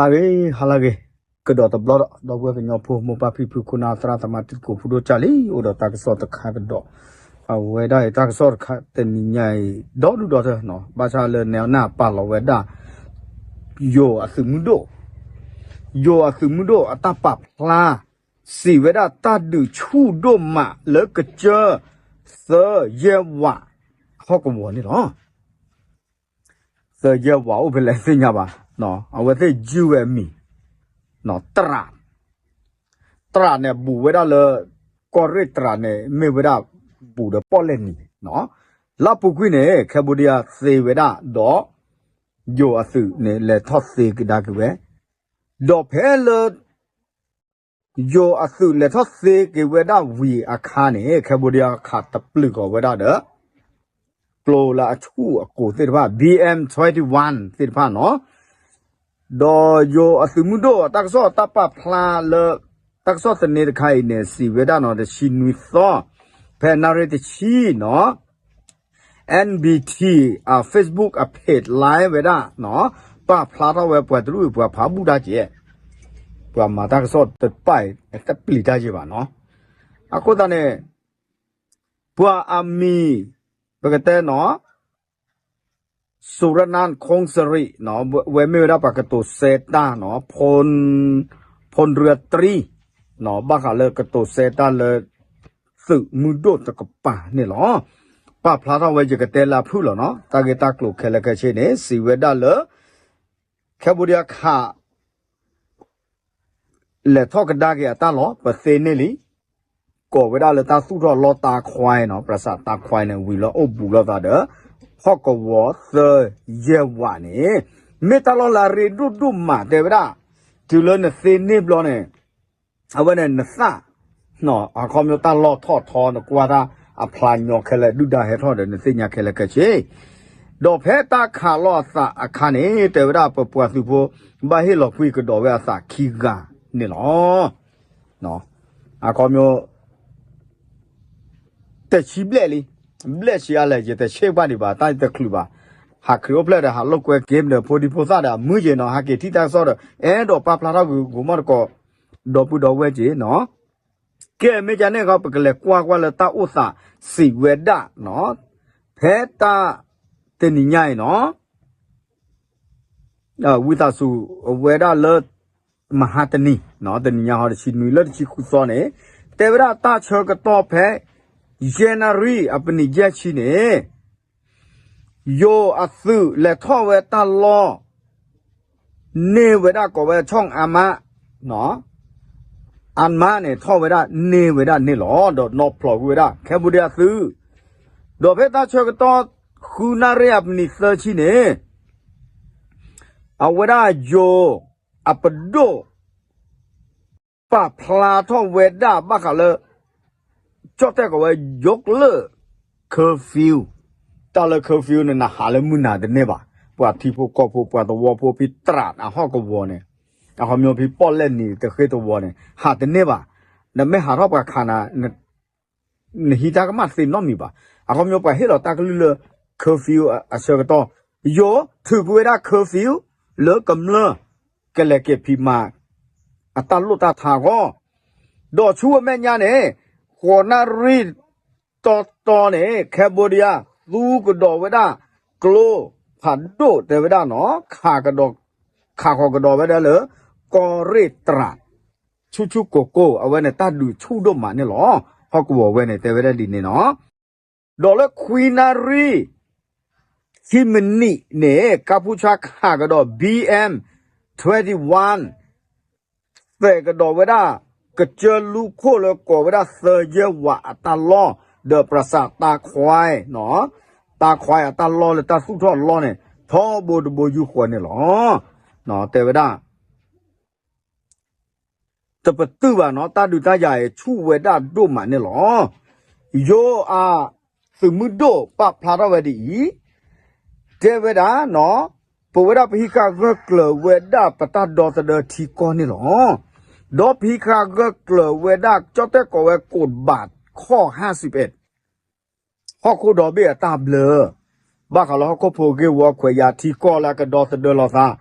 ဟါဂ့ၤ ဟါလၢဂ့ၤ, ကဒီးတဘျီဒီး ဒီပုၢ်ဝဲၢ်ကညီဖိ မိၢ်ပၢ်ဖံဖု ခိၣ်နၢ်သရၣ်သမါ တံၤသကိးဖိဒိၣ်ကၢ်လံ, အိၣ်ဒီးတၢ်ကစီၣ်တခါကဒီး, အဝဲဒၣ်အံၤတၢ်ကစီၣ်တခါတနံၤညါအံၤ ဒီဒူၣ်ဒီထၢ, ဘၣ်ဆၣ်လၢနဲၣ်နၢ်ပာ်လီၤဝဲဒၣ် ယိၤအသုးမုၢ်ဒိၣ်, ယိၤအသုးမုၢ်ဒိၣ်အတၢ်ပာ်ဖျါ စံးဝဲဒၣ်တၢ်ဒုးဆူၣ်ဒိၣ်မးလၢကစၢၢ် သၢယဲၢ်ဝး ဟီၣ်ကဝီၤန့ၣ်လီၤ. သၢယဲၢ်ဝးအိၣ်ဖဲလဲၣ်သ့ၣ်ညါဘၣ်, အဝဲသ့ၣ်ယုၢ်ဝဲအမံၤ တြး, တြးန့ၣ်ဘူးဝဲဒၣ်လၢ ကီၢ်ရ့ၣ်တြးန့ၣ် မ့ၢ်ဝဲဒၣ်ဘူးဒီးပီၣ်လဲၣ်နံၤ, လၢအပူၤကွံာ်န့ၣ် Cambodia သ့ဝဲဒၣ်ဒီး ယိၤအသုးန့ၣ် လဲၤထီၣ်သ့ကဒါက့ၤဝဲ, ဒီးဖဲလၢ ယိၤအသုးလဲၤထီၣ်သ့က့ၤဝဲဒၣ်ဝံၤအခါန့ၣ် Cambodia ခးတပျုာ်ဃီၤဝဲဒၣ်ဒီး ကျိလၢအဆူၣ်အကိၤသ့ၣ်တဖၣ် ဘီအမ် twenty-one သ့ၣ်တဖၣ်နီၤ, ဒီးယိၤအသုးမုၢ်ဒိၣ်တၢ်ကစီၣ်တၢ်ပာ်ဖျါလၢ တၢ်ကစီၣ်သန့တခါအံၤန့ၣ် စံးဝဲဒၣ်နီၤ တဆံနွံသီ ဖဲနၣ်ရံၣ်တဆံနီၤ NBT အ Facebook အ page လဲဝဲဒၣ်နီၤ, ပာ်ဖျါထီၣ်ဝဲပှၤတရူးပှၤဖးဘူၣ်တၢ်က့ၤ, ပှၤမၤတၢ်ကစီၣ်တပာ်တပျံၤတၢ်က့ၤဘၣ်နီၤ, အဃိသတးန့ၣ် ပှၤအမံၤ ပကတဲနီၤ Surangnan Khongsari ဝဲမ့ၢ်ဝဲဒၣ်ပှၤကတိၤဆၢတၢ်နီၤ ဖိၣ်, ဖိၣ်ရၢတရံ ဘၣ်ဃးလၢကတိၤဆၢတၢ်လၢ သုးမုၢ်ဒိၣ်တကပၤန့ၣ်လီၤ. ပာ်ဖျါထီၣ်ဝဲယကတဲလၢအဖုၣ်လီၤနီၤ တၢ်ဂ့ၢ်တၢ်ကျိၤခဲလၢာ်ခဲဆ့န့ၣ် စံးဝဲဒၣ်လၢ Cambodia ခး လဲၤထီၣ်ကဒါက့ၤအတၢ်လီၢ် ပသ့န့ၢ်လံ, ကိးဝဲဒၣ်လၢတၢ်သူၣ်ထီၣ်လီတၢ်ခွဲနီၤ ပြၤစးတၢ်ခွဲန့ၣ် ဝံၤလီၤအိၣ်ဘူးလိာ်သးဒီး ဟီၣ်ကဝီၤသၢယဲၢ်ဝးန့ၣ် မ့ၢ်တၢ်လီၢ်လၢအရ့ဒိၣ်ဒိၣ်မးတဲဝဲဒၣ်, တုၤလၢနသ့န့ၢ်ဘျီန့ၣ် အဝဲန့ၣ်နသၣ် အခီပညီတၢ်လီၢ်ထီၣ်ထီ နကွၢ်တၢ်အဖျါညီခဲလၢာ် ဒုၣ်ဒါဟဲထီၣ်ဒီးနသ့ၣ်ညါခဲလၢာ်ခဲဆ့, ဒီးဖဲတၢ်ခးလီၤအသးအခါန့ၣ် တဲဝဲဒၣ်ပပှၤသုးဖိ ဘၣ်ဟ့ၣ်လီၤကွံာ်ကဒီးဝဲအသးခံဂၤန့ၣ်လီၤ. အခီပညီ တဆံဘျဲၣ်လံ, ဘျဲၣ်ဆံးအါလဲၣ် ယတဆ့ၣ်ပှၢ်ဒံးဘၣ် တၢ်တချုးဘၣ်, ဟးခရံာ်အိၣ်ဖျဲၣ်ဒီး ဟးလိာ်ကွဲ game ဒီး ဖိဒံဖိသၣ်ဒီး အမုၢ်ယဲၢ်နီၤ ဟးက့ၤထံၣ်တၢ်ကစီၣ်ဒီး အဲၣ်ဒိးပာ်ဖျါထီၣ်ဂုၤဂုၤမီၢ်တကိး ဒီပုၢ်ဒီဝဲၢ်က့ၤနီၤ. ကဲ မ့ၢ်ကန့ၣ်ဃီ ပကလဲၤကွၢ်ကွၢ်လၢတၢ်အိၣ်သးစံးဝဲဒၣ်နီၤ, ဖဲတၢ်တနံၤညါအံၤနီၤ ဝံသးစူၤဝဲဒၣ်လၢ မဟါတနံၤ, တနံၤညါဟီတဆံနွံလၢတဆံဃုသီန့ၣ်, တဲဝဲဒၣ်တၢ်ဆၢကတီၢ်ဖဲ ယဲၢ်နၣ်ရံၣ်အပနံးယဲၢ်ဆံန့ၣ်, ယိၤအသုးလဲၤထီၣ်ဝဲတၢ်လီၢ် န့ၢ်ဝဲဒၣ်ကိးဝဲ ဆီၣ်အါမး, အါမးန့ၣ် ထီၣ်ဝဲဒၣ်န့ၢ်ဝဲဒၣ်န့ၣ်လီၤ. ဒီးနီၢ်ဖျိးကွံာ်ဝဲဒၣ် Cambodia သုး, ဒီးဖဲတၢ်ဆၢကတီၢ် ဃုနၣ်ရံၣ်အပနံးသၢဆံန့ၣ် အဝဲဒၣ်ယိၤအပဒိၣ် ပာ်ဖျါထီၣ်ဝဲဒၣ်ဘၣ်ဃးလၢ ကၠီၣ်တဲၣ်ကိးဝဲ ယိကလၢၢ် curfew, တၢ်လၢ curfew န့ၣ် နဟးလၢမုၢ်နၤတန့ၢ်ဘၣ်, ပှၤထံဖိကီၢ်ဖိ ပှၤသဝီဖိဖဲတြးအဟီၣ်ကဝီၤန့ၣ်, အခီပညီဖဲပီၣ်လဲၣ်နံၤတဃ့တဝီၤန့ၣ် ဟးတန့ၢ်ဘၣ်, နမ့ၢ်ဟးထီၣ်ပှၤခးနၤ နဟံးတၢ်ကမၣ်သ့နီတမံၤဘၣ်. အခီပညီပှၤဟ့ၣ်လီၤတၢ်ကလုၢ်လၢ curfew အဆၢကတီၢ်, ယိၤထုးကွံာ်ဝဲဒၣ် curfew လၢကမျၢၢ် ကလဲၤက့ၤဖံးမၤ အတၢ်လိၣ်တၢ်ထါအဂီၢ်, ဒီးဆူအမဲာ်ညါန့ၣ် ဃိးနၣ်ရံၣ်တီတီန့ၣ် Cambodia သူကဒီးဝဲဒၣ် ကျိဖးဒိၣ်တဲဝဲဒၣ်နီၤ, ခးကဒီး ခးဃီၤကဒီးဝဲဒၣ်လၢ ကီၢ်ရ့ၣ်တြး ဆူၣ်ဆူၣ်ကိၤကိၤ အဝဲန့ၣ်တၢ်ဒုးဆူၣ်ဒိၣ်မးန့ၣ်လီၤ. ဟီၣ်ကဝီၤဝဲန့ၣ် တဲဝဲဒၣ်ဒ်န့ၣ်နီၤ. ဒီးလၢခွံနၣ်ရံၣ် ခံမံးနံးန့ၣ် ကါဖူဆါခးကဒီး ဘီအမ် twenty-one သဲးကဒီးဝဲဒၣ် ကစၢၢ်လူခိၣ်လၢကိးဝဲဒၣ်သၢယဲၢ်ဝးအတၢ်လီၢ် ဒီးပြၤစးတၢ်ခွဲ တၢ်ခွဲအတၢ်လီၢ်လၢတၢ်သူၣ်ထီၣ်လီၢ်န့ၣ် ထီဘိတဘိယူၢ်ဃီန့ၣ်လီၤ. တဲဝဲဒၣ် တပတုာ်ဘၣ်နီၤ, တၢ်ဒုးတၢ်ယၤအံၤ ဆူၣ်ဝဲဒၣ်ဒိၣ်မးန့ၣ်လီၤ. ယိၤအသုးမုၢ်ဒိၣ်ပာ်ဖျါထီၣ်ဝဲဒ်အံၤ, တဲဝဲဒၣ်နီၤ, ပဝဲဒၣ်ပဟံးဃာ်ဂၢၢ်ကျၢၤဝဲဒၣ်ပတၢ်ဒီသဒၢထံကီၢ်န့ၣ်လီၤ. ဒီးပဟံးဃာ်ဂၢၢ်ကျၢၤဝဲဒၣ် ကၠီၣ်တဲၣ်ကိးဝဲ ကိးဘးခီၣ် ဟါစံးပ့း ဟီၣ်ခိၣ်ဒီဘ့ၣ်အတၢ်ဘျၢ ဘၣ်ဃးလၢဟီၣ်ခိၣ်ဖိဂ့ၢ်ဝီခွဲးယာ်ထံကီၢ်လၢအကဒီသဒၢလိာ်သး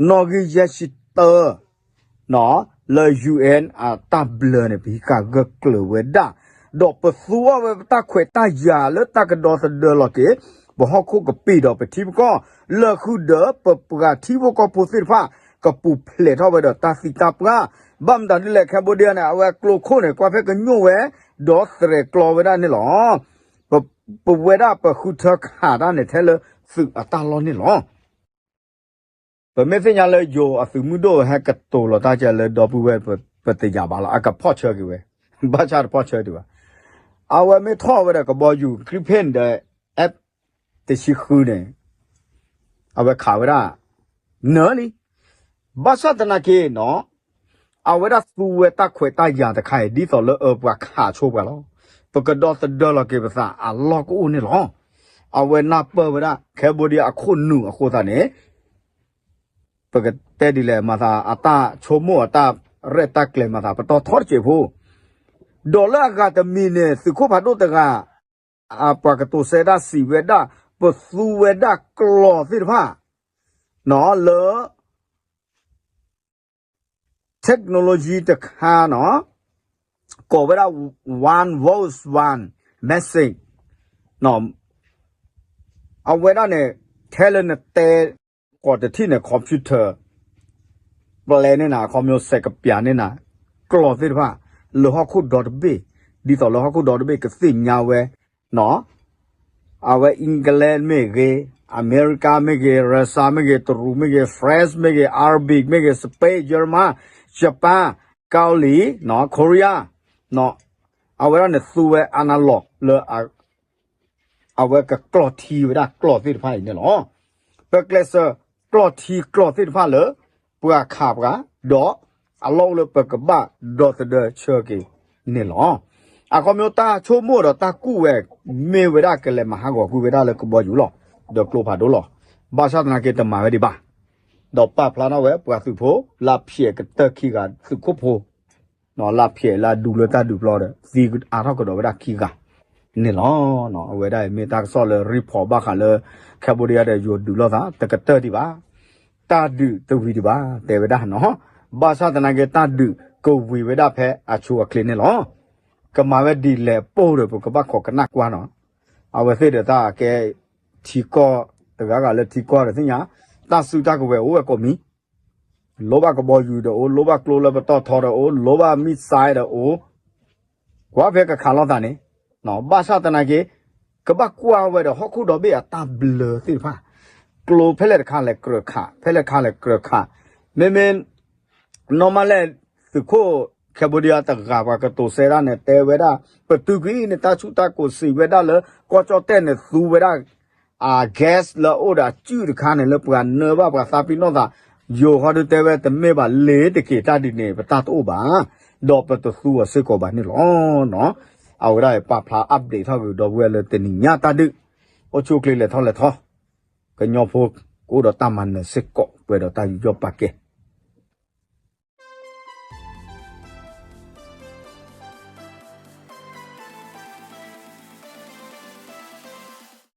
နီၣ်ဂံၢ်ယဲၢ်ဆံ ပကဘၣ်ဃးဒီးတၢ်တၢ လၢ ယူၣ်အ့ၣ် အတၢ်ဘျၢန့ၣ် ပဟံးဃာ်ဂၢၢ်ကျၢၤဝဲဒၣ်, ဒီးပသူအီၤဝဲပတၢ်ခွဲးတၢ်ယာ်လၢတၢ်ကဒီသဒၢလီၤက့ၤ ပဟီၣ်ခိၣ်ကပံာ်ဒီးပထံပကီၢ်, လၢဃုာ်ဒီးပပှၤထံဖိကီၢ်ဖိသ့ၣ်တဖၣ် ကပူၤဖျဲးထီၣ်ဝဲဒီးတၢ်သံတၢ်ပှၢ်, ဘၣ်မတၤဒ်လဲၣ် Cambodia န့ၣ် အဝဲကျိခိၣ်န့ၣ် ကွၢ်ဖဲကညိၣ်ဝဲ, ဒီးသရဲးကျီဝဲဒၣ်န့ၣ်လီၤ. ပဝဲဒၣ်ပဃုထၢခးတၢ်န့ၣ်ထဲလၢသုးအတၢ်လီၢ်န့ၣ်လီၤ. ပမ့ၢ်သ့ၣ်ညါလၢယိၤအသုးမုၢ်ဒိၣ်ဟဲကတိၤလီၤတၢ်ကဲလၢဒီပုၢ်ဝဲၢ် ပတယာ်ဘၣ်လီၤ, အကဖီၣ်ဆၢက့ၤဝဲ, ဘၣ်ဆၣ်တဖီၣ်ဆၢဒံးဘၣ်. အဝဲမ့ၢ်ထီၣ်ဝဲဒီးကဘီယူၤ Gripen ဒီး F တဆံဃုန့ၣ် အဝဲခးဝဲဒၣ် နၢလံ. ဘၣ်ဆၣ်သနာ်က့နီၤ အဝဲဒၣ်သူဝဲတၢ်ခွဲးတၢ်ယာ်တခါအံၤ ဒ်သိးလၢအပှၤခးဆိပှၤလီၤ. ပကဒီသဒၢလီၤက့ၤပသးအလီၢ်ကအိၣ်န့ၣ်လီၤ. အဝဲနၢ်ပၢၢ်ဝဲဒၣ် Cambodia အခိၣ်နူာ်အဃိသတးန့ၣ် ပကတဲဒ်လဲၣ် မၤသးအတၢ်ဆိကမိၣ်အတၢ်ရဲၣ်တၢ်ကျဲၤမၤသး ပတီၢ်ထီတစဲးဖိ, ဒီးလၢအဂၤတမံၤန့ၣ် သုးခိၣ်ဖးဒိၣ်တဂၤ အပှၤကတိၤစဲဒၣ်စံးဝဲဒၣ် ပသူဝဲဒၣ်ကျိာ်သ့ၣ်တဖၣ် လၢ technology တခါနီၤ ကိးဝဲဒၣ် one voice one message အဝဲဒၣ်န့ၣ် ထဲလၢနတဲ ကိးတထံၣ်န့ၣ် computer ပျဲန့ၢ်နၤ အခီပညီစဲးကပျးန့ၢ်နၤ ကျိာ်သ့ၣ်တဖၣ် လၢဟီၣ်ခိၣ်ဒီတဘ့ၣ် ဒ်သိးလၢဟီၣ်ခိၣ်ဒီတဘ့ၣ်ကသ့ၣ်ညါဝဲ အဝဲ England မ့ၢ်ဂ့ၤ, အမဲရကၤမ့ၢ်ဂ့ၤ, Russia မ့ၢ်ဂ့ၤ, တရူးမ့ၢ်ဂ့ၤ, France မ့ၢ်ဂ့ၤ, Arabic မ့ၢ်ဂ့ၤ, Spain, German, Japan, ကီလံ, Korea အဝဲဒၣ်န့ၣ်သူဝဲ analog လၢ အဝဲကကျီၢ်ထံဝဲဒၣ်ကျိာ်သ့ၣ်တဖၣ်အံၤန့ၣ်လီၤ. ပကျဲးစၢးကျီၢ်ထံကျိာ်သ့ၣ်တဖၣ်လၢ ပှၤခးပှၤ, ဒီးအလီၢ်အိၣ်လၢပကဘၣ်ဒီသဒၢဆၢက့ၤန့ၣ်လီၤ. အခီပညီတၢ်ဆိကမိၣ်ဒီးတၢ်ကူၣ်ဝဲ မ့ၢ်ဝဲဒၣ်ကလဲၤမၤဟးဂီၤကွံာ်ဝဲဒၣ်လၢကဘီယူၤလီၤ. ဒီးကျိဖးဒိၣ်လီၤ. ဘၣ်ဆၣ်သနာ်က့တမၤဝဲဒံးဘၣ်. ဒီးပာ်ဖျါထီၣ်ဝဲပှၤသုးဖိ လၢဖျဲးကတၢၢ်ခံဂၤသုးခိၣ်ဖိ လၢဖျဲးလၢဒူလၢတၢ်ဒုးပျီဒီး သံအါထီၣ်ကဒီးဝဲဒၣ်ခံဂၤန့ၣ်လီၤ. အဝဲဒၣ်အံၤမ့ၢ်တၢ်ကစီၣ်လၢ report ဘၣ်ဃးလၢ Cambodia ဒီးယိၤဒုးလိာ်သး တကတၢၢ်ဒံးဘၣ်, တၢ်ဒုးတဝံၤဒံးဘၣ် တဲဝဲဒၣ်နီၤ. ဘၣ်ဆၣ်သနာ်က့တၢ်ဒုးကဝံၤဝဲဒၣ်ဖဲအဆိအချ့န့ၣ်လီၤ. ကမၤဝဲဒ်လဲၣ်ပိၢ်ဒီးပကဘၣ်ခိးကနၣ်ကွၢ်နီၤ. အဝဲသ့ၣ်ဒီးတၢ်ကဲ ထံကီၢ်တဂၤဂၤလၢထံကီၢ်ဒီးသ့ၣ်ညါ တၢ်စုတၢ်ကဝဲၤအိၣ်ဝဲကိးမံၤ လိၣ်ဘၣ်ကဘီယူၤဒီးအိၣ်, လိၣ်ဘၣ်ကျိလၢပတီၢ်ထီဒီးအိၣ်, လိၣ်ဘၣ် missile ဒီးအိၣ်, ကွၢ်ဖဲကခးလိာ်သးန့ၣ်, ဘၣ်ဆၣ်သနာ်က့ ကဘၣ်ကွၢ်ဝဲဒီးဟီၣ်ခိၣ်ဒီဘ့ၣ်အတၢ်ဘျၢသ့ၣ်တဖၣ်, ကျိဖဲလဲၣ်တခါလဲၤကြၢးခး, ဖဲလဲၣ်တခါလဲၤကြၢးခး, မ့မ့ၢ် နီၢ်မးလဲၣ် သုးခိၣ် Cambodia တဂၤပှၤကတိၤစဲဒၣ်န့ၣ် တဲဝဲဒၣ် ပတုာ်ကွံာ်န့ၣ် တၢ်ဆူၣ်တၢ်ကိးစံးဝဲဒၣ်လၢ ကီၢ်ကၠီၣ်တဲၣ်န့ၣ် သူဝဲဒၣ် အ gas လၢအအိၣ်ဒီးအစုၣ်တခါန့ၣ် လၢပှၤနၢဘၣ်ပှၤသးပ့ၤနီၣ်သး, ယိၤဃီဒုးတဲဝဲ တမ့ၢ်ဘၣ် လ့ၤတက့ၤတၢ်ဒ်န့ၣ် ပတၢ်တအိၣ်ဘၣ်, ဒီးပတသူအီၤစ့ၢ်ကီးဘၣ်န့ၣ်လီၤ. အဝဲဒၣ်ပာ်ဖျါ update ထီၣ်က့ၤဒီပုၢ်ဝဲၢ်လၢတနံၤညါတၢ်ဒုး, အိၣ်ဆူၣ်အိၣ်ချ့လဲၤထီၣ်လဲၤထီ, ကညီဖိကအိၣ်ဒီးတၢ်မၤနၢၤစ့ၢ်ကီး ပှဲၤဒီးတၢ်ယူးယီၣ်ပာ်ကဲ